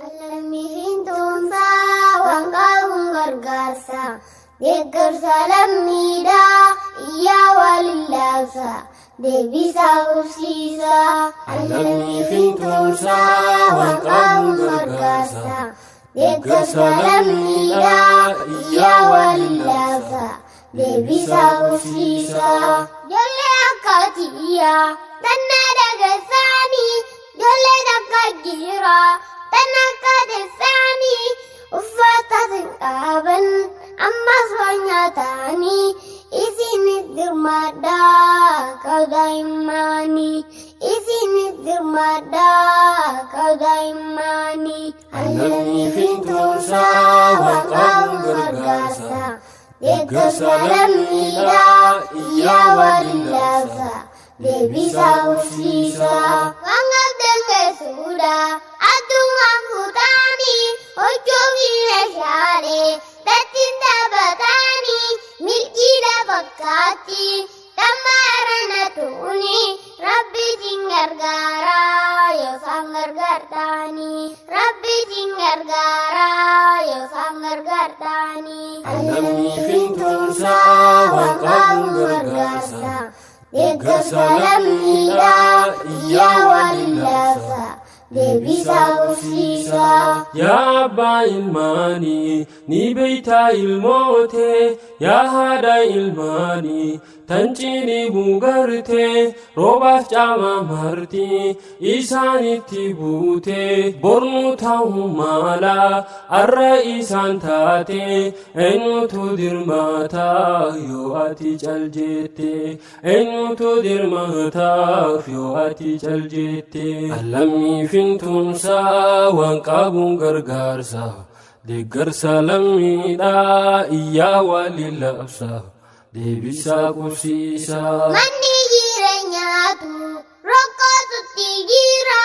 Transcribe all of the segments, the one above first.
Lammiifiin tumsaa waan qabuun gargaarsa. Deeggarsa lammiidhaa iyyaa waliin laabsa. Deebisaa qubsiisa. Lammiifiin tumsaa waan qabuun gargaarsa. Deeggarsa lammiidhaa iyyaa waliin laabsa. Deebisaa qubsiisa. Ijoollee akka tiyyaa tanna dagarsaanii ijoollee takka jira tan akka teessaanii uffata sin qaban ammas waan nyaatanii isinis dirmadhaa kadaa'immanii isinis dirmadhaa kadaa'immanii. Lammiifiin tumsaa waan qabuun gargaarsa. Deeggarsa lammiidhaa iyyaa waliin laabsa. Deebisaa qubsiisa. Waan qabdan geessuudha addungaan kutaanii hojjoo fi meeshaalee tattiin taphataanii milkii fakkaatti dhammaarana tuuni rabbiitiin gargaara yookaan gargaartaanii rabbiitiin gargaara yookaan gargaartaanii. Lammiifiin tumsaa waan qabuun gargaarsa. Deeggarsa lammiidhaa iyyaa waliin laabsa. Deebisaa qubsiisa. Yaa abbaa ilmaanii ni beeytaa ilmootee yaa haadha ilmaanii tan cinii buugartee roobaaf caama marti isaanitti buutee bornu ta'uu mala arra isaan taate eenyutu dirmaataaf yoo ati cal jette eenyutu dirmaataaf yoo ati cal jette lammiifiin tumsaa waan qabuun gargaarsa deeggarsa lammiidhaa iyyaa waliin labsa deebisaa qubsiisa. Manni jireenyaatu rakkootutti jira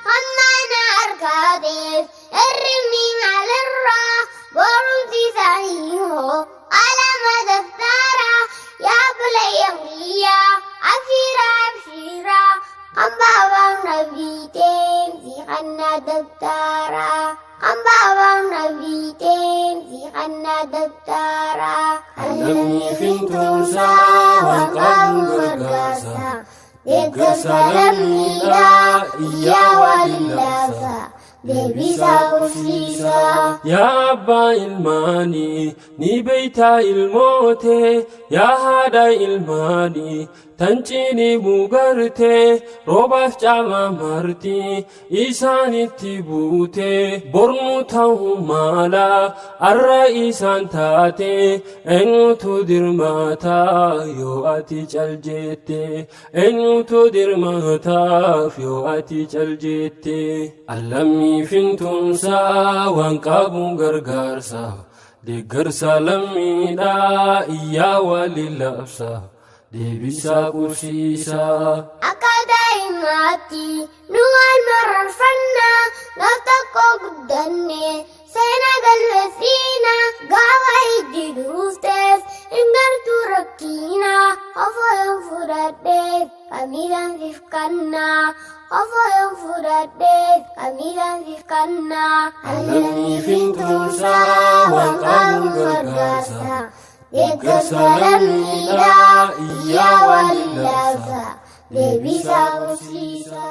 hamma na argateef hirribni maalirraa barumsi isaanii hoo alama daftara yaa bulayyan kiyyaa abshiira abshiira kan baabaan rabbiiteen si kanna daftara kan baabaan rabbiiteen si kanna daftara. Lammiifiin tumsaa waan qabuun gargaarsa. Deeggarsa lammiidhaa iyyaa waliin laabsa. Deebisaa qubsiisa. Yaa abbaa ilmaanii ni beeytaa ilmootee yaa haadha ilmaanii tan cinii buugartee roobaaf caama marti isaanitti buutee bornu ta'uu mala arra isaan taate eenyutu dirmaataaf yoo ati cal jette eenyutu dirmaataaf yoo ati cal jette lammiifiin tumsaa waan qabuun gargaarsa deeggarsa lammiidhaa iyyaa waliin labsa deebisaa qubsiisa. Akka daa'imaatti nu wal mararfanna gaaf tokko guddanne seenaa galmeessina gaafa hiddi dhuufteef hin gartuu rakkina ofoo yoon fudhadheef kamiidhaan siif kanna ofoo yoon fudhadheef kamiidhaan siif kanna. Lammiifiin tumsaa waan qabuun gargaarsa. Deeggarsa lammiidhaa iyyaa waliin laabsa. Deebisaa qubsiisa.